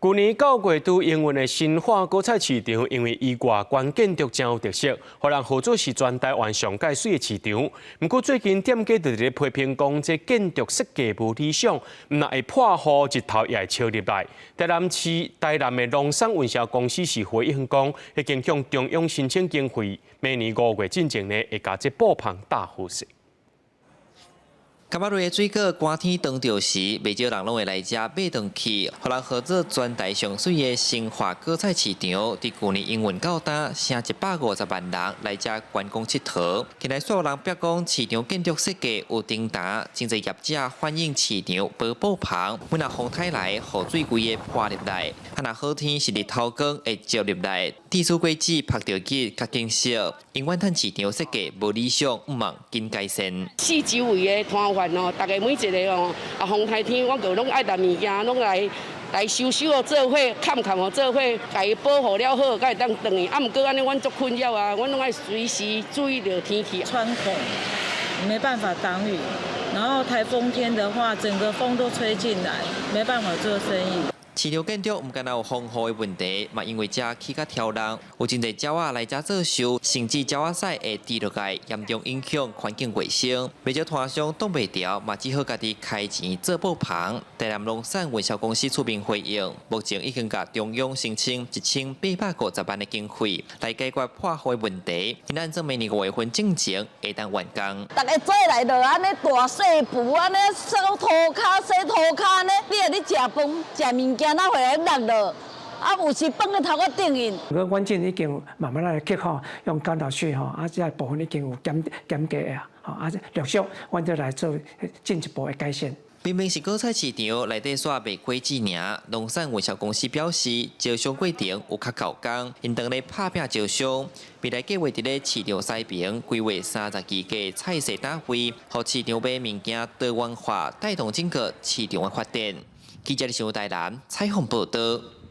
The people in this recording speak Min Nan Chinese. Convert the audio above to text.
舊年9月拄營運的新化果菜市場，因為伊外觀建築誠有特色，予人號做是全台灣上蓋媠的市場。毋過最近店家就佇咧批評講，這建築設計無理想，毋但會破雨，日頭也會燒入來。台南市台南的農產運銷公司是回應講，已經向中央申請經費，明年5月進前呢會共這布棚罩好勢。柑仔類的水果，寒天當著時，袂少人攏會來遮買轉去，予人號做全台上媠的新化果菜市場，佇舊年營運到今，成150萬人來遮觀光𨑨迌。近來煞有人逼講市場建築設計有頂埕，真濟業者反映市場無布棚，每若風颱來，雨水規个潑入來，啊若好天是日頭光會照入來，地主果子曝著熱較緊燒，𪜶怨嘆市場設計無理想，向望緊改善。四周圍的攤販哦，逐家每一个哦，啊風颱天，阮就攏愛搦物件攏來來收收哦，做伙崁崁哦，做伙共伊保護了好，才會當轉去。啊，毋過按呢，阮足困擾啊，阮攏愛隨時注意著天氣。穿孔，沒辦法擋雨，然後颱風天的話，整個風都吹進來，沒辦法做生意。市場建築毋干焦有防雨的問題，嘛因為遮起較挑人，有真濟鳥仔來遮做岫，甚至鳥仔屎會滴落來，嚴重影響環境衛生。袂少攤商擋袂牢，嘛只好家己開錢做布棚。台南農產運銷公司出面回應，目前已經共中央申請1850萬的經費來解決破雨的問題。𪜶按算明年5月份進前會當完工。逐家做來就按呢大細步，按呢掃塗跤、洗塗跤呢，你若咧食飯、食物件，哪會來落落？啊，有時放佇頭殼頂面。個環境已經慢慢來克服，用幹道水吼，啊，這部分已經有減減低啊，吼，啊，陸續阮就來做進一步的改善。明明是果菜市場，內底煞賣果子爾。農產運銷公司表示，招商過程有較猴工，𪜶當咧拍拚招商，未來計劃佇咧市場西邊規劃32個菜市攤位，予市場買物件多元化，帶動整個市場的發展。記者李台南採訪報導。